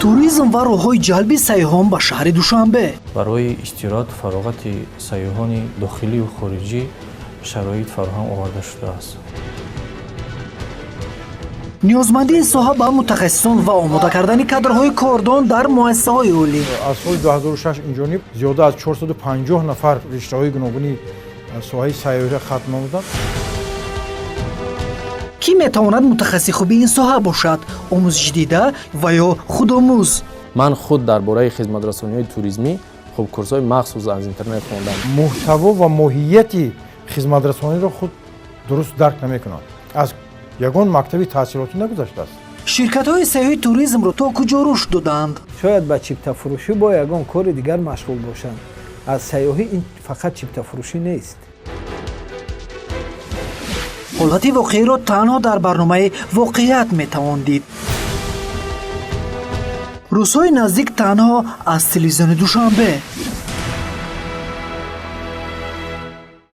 Туризм ва роҳҳои ҷалби сайёҳон ба шаҳри Душанбе. Барои истироҳату фароғати сайёҳони дохилию хориҷӣ шароит фароҳам оварда шудааст. Ниёзмандии соҳа ба мутахассисон ва омода кардани кадрҳои кордон дар муассисаҳои олӣ. Аз соли 2006 инҷониб зиёда аз 450 нафар риштаҳои гуногуни соҳаи сайёҳиро хатм намуданд. Кӣ метавонад мутахассиси хуби ин соҳа бошад, омӯзишдида ва ё худомӯз? Ман худ дар бораи хизматрасониҳои туризмӣ хуб курсҳои махсус аз интернет хондам. Муҳтаво ва моҳияти хизматрасониро худ дуруст дарк намекунанд, аз ягон мактаби таҳсилотӣ нагузаштааст. Ширкатҳои сайёҳии туризмро то куҷо рушд доданд? Шояд ба чиптафурӯшӣ бо ягон кори дигар машғул бошанд. Аз сайёҳӣ ин фақат чиптафурӯшӣ нест. Ҳолати воқеиро танҳо дар барномаи «Воқеият» метавон дид. Рӯзҳои наздик танҳо аз телевизиони Душанбе.